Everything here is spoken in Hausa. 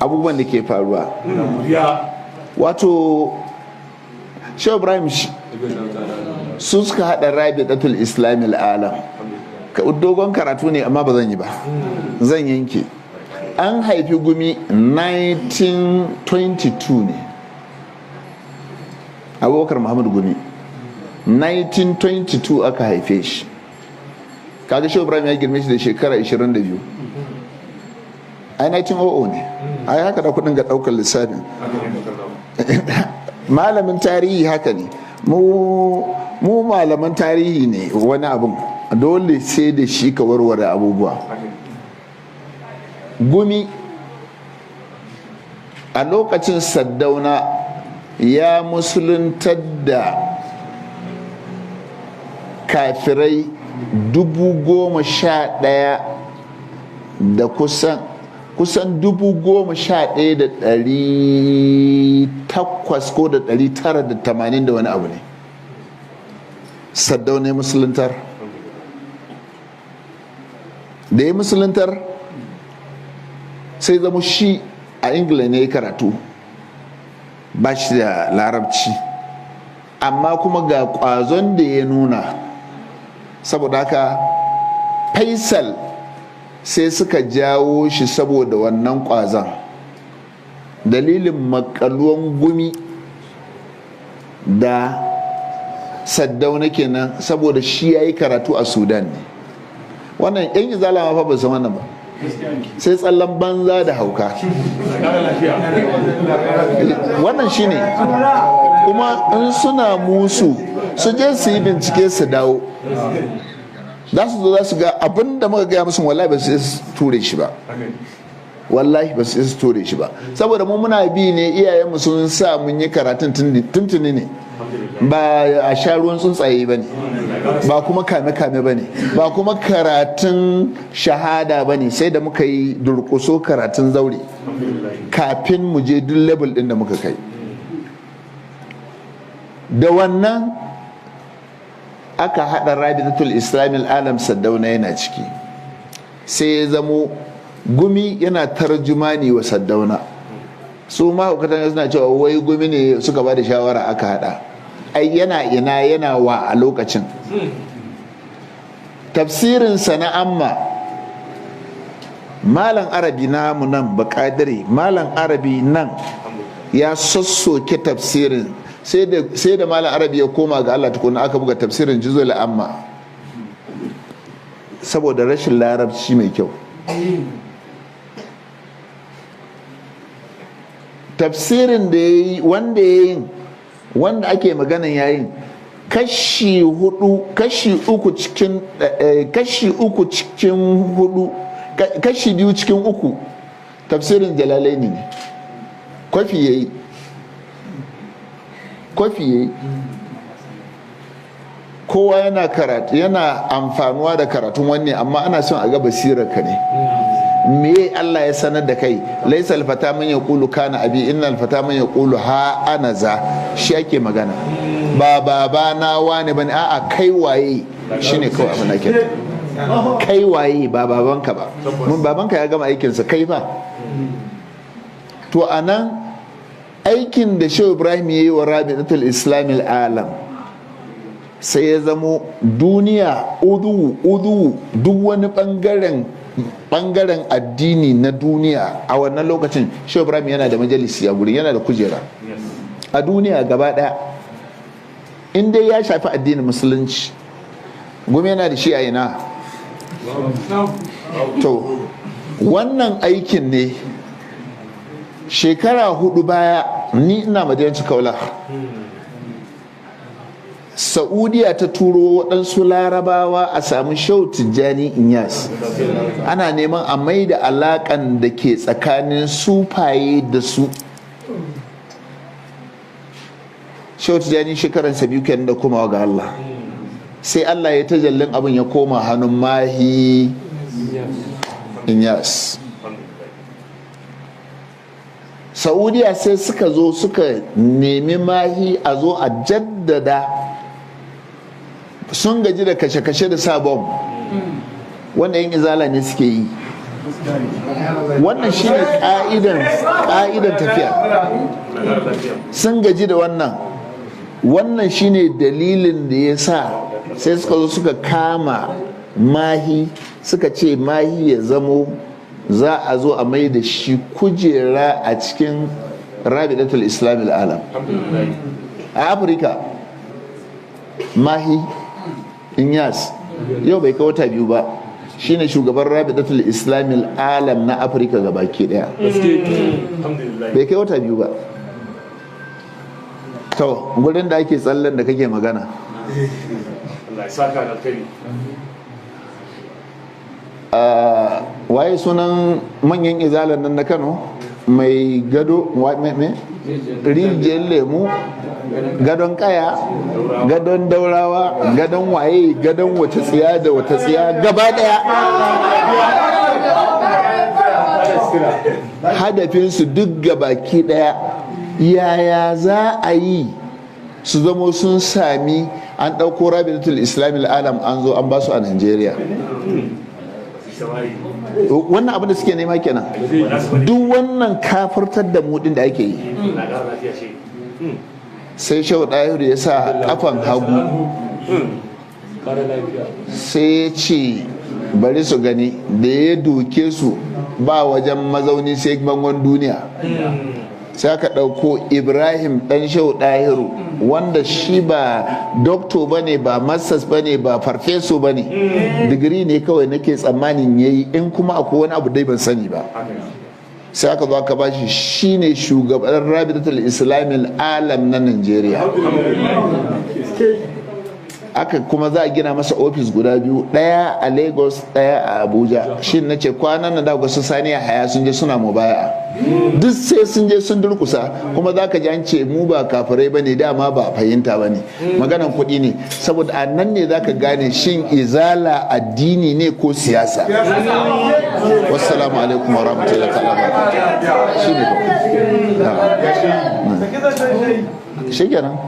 Abubuwan da ke faruwa, wato Shehu Ibrahim su suka haɗa Rabitatul Islamil Alam. Dogon karatu ne, amma ba zan yi ba, zan yanke. An haifi Gumi 1922 ne, Abubakar Muhammad Gumi, 1922 aka haife shi. Kaga Shehu Ibrahim ya girme shi da shekara 22. Ai 1900 ne. Ai haka da kudin ga daukar lissafin malamin tarihi haka ne. Mu malaman tarihi ne, wani abun dole sai da shi ka warware abubuwa. Gumi a lokacin Saddauna ya musuluntar da kafirai 11,000 da kusan 11,800 ko da 980 da wani abu ne Saddauna ya musuluntar. Da ya musuluntar, sai zama shi a Ingila ne ya karatu, ba shi da Larabci, amma kuma ga kwazon da ya nuna. Saboda haka Faisal sai suka jawo shi saboda wannan kwazon. Dalilin makaluwan Gumi da Saddauna kenan, saboda shi ya yi karatu a Sudan ne. Wannan yan Izala ma fa ba san wannan ba, sai tsallan banza da hauka. Wannan shine. Kuma in suna musu, su je su yi bincike su dawo, za su zo za su ga abin da muka gaya musu. Wallahi ba su ture shi ba, wallahi ba su ture shi ba, saboda mu muna bi ne, iyayenmu sun sa mun yi karatun tuntuni ne. Ba a sha ruwan tsuntsaye ba ne, ba kuma kame-kame ba ne, ba kuma karatun shahada ba ne. Sai da muka yi durƙuso karatun zaure kafin mu je duk level ɗin da muka kai. Da wannan aka haɗa Rabitatul Islamil Alam, Saddauna yana ciki. Sai ya zamo Gumi yana tarjumani wa Saddauna. Su mahaukatan suna cewa wai Gumi ne suka ba da shawara aka haɗa. Ai yana ina, yana wa a lokacin? Tafsirinsa na amma Malam Arabi namu nan, Bakadire Malam Arabi nan, ya sassoke tafsirin. Sai da Malam Arabi ya koma ga Allah tukuna aka buga tafsirin Juzul Amma, saboda rashin Larabci mai kyau. Tafsirin da ya yi, wanda ya yi, wanda ake maganan yayin, kashi hudu, kashi uku cikin kashi uku cikin hudu, kashi biyu cikin uku tafsirin Jalalaini ne. Kwafi ya yi, kwafi ya yi. Kowa yana karatu, yana amfanuwa da karatun wanne, amma ana son a ga basirar ka ne, me Allah ya sanar da kai. Laisa alfata man yaqulu kana abi, inna alfata man yaqulu ha ana za. Shi ake magana, ba baba na wane bane, a'a, kai waye, shine kawai abin da ke. Kai waye, ba babanka ba. Mun babanka ya gama aikinsa, kai fa. To anan aikin da Shehu Ibrahim ya yi wa Rabitatul Islamil Alam, sai ya zamo duniya udu udu, duk wani bangaren addini na duniya a wannan lokacin, Shehu Ibrahim yana da majalisi a gurin, yana da kujera a duniya gaba daya. In dai ya shafi addinin Musulunci, Gumi yana da shi a ina? To wannan aikin ne shekara 4 baya, ni ina Madinatu Kaula, Saudiya ta turo waɗansu Larabawa a samu Shau Tijjani Inyas, ana neman a mai da alaƙan da ke tsakanin sufaye da su. Shau Tijjani shekaransa 2 kenan da komawa ga Allah. Sai Allah ya tajallin abin ya koma hannun Mahi Inyas. Saudiya sai suka zo suka nemi Mahi a zo a jaddada, sun gaji da kashe-kashe da sabon wanda yin Izala ne suke yi. Wannan shine ka'idan tafiya. Sun gaji da wannan. Wannan shine dalilin da ya sa sai suka zo suka kama Mahi, suka ce Mahi ya zamo za a zo a mai da shi kujera a cikin Rabidatul Islam Alam a Afirka. Mahi Inyas yau bai kai wata 2 ba, shine shugaban Rabidatul Islam Alam na Afirka gabaki daya. Bai kai wata 2 ba. To gurin da ake tsallen da kake magana, waye sunan manyan izalan nan na Kano mai gado, rijiyar lemu, gadon kaya, gadon Daurawa, gadon waye, gadon wata tsiya da wata tsiya gaba daya, hadafinsu duk gabaki daya yaya za a yi su zamo sun sami an ɗauko Rabitul Islamil Alam an zo an basu a Najeriya. Wannan abin da suke nema kenan. Duk wannan kafirtar da mu din da ake yi, sai Shehu Ɗahiru ya sa kafan hagu, sai ya ce bari su gani. Da ya doke su ba wajen mazauni sai bangon duniya. Sai aka ɗauko Ibrahim ɗan Shehu Ɗahiru, wanda shi ba doctor ba ne, ba masters ba ne, ba farfeso ba ne, digiri ne kawai nake tsammanin ya yi, in kuma akwai wani abu dai ban sani ba. Sai aka zo aka bashi, shine shugaban Rabitul Islamil Alam na Nigeria. Aka kuma za a gina masa ofis guda 2, ɗaya a Lagos, ɗaya a Abuja. Shi na ce kwanan nan da su Sani Haya sun je suna mubaya, duk sai sun je sun durkusa. Kuma za ka ji an ce mu ba kafirai ba ne, dama ba fahimta ba ne, maganan kuɗi ne. Saboda a nan ne za ka gane shin izala addini ne ko siyasa. Wassalamu alaikum wa rahmatullahi ta'ala barakatuh. Shi ne shi kenan.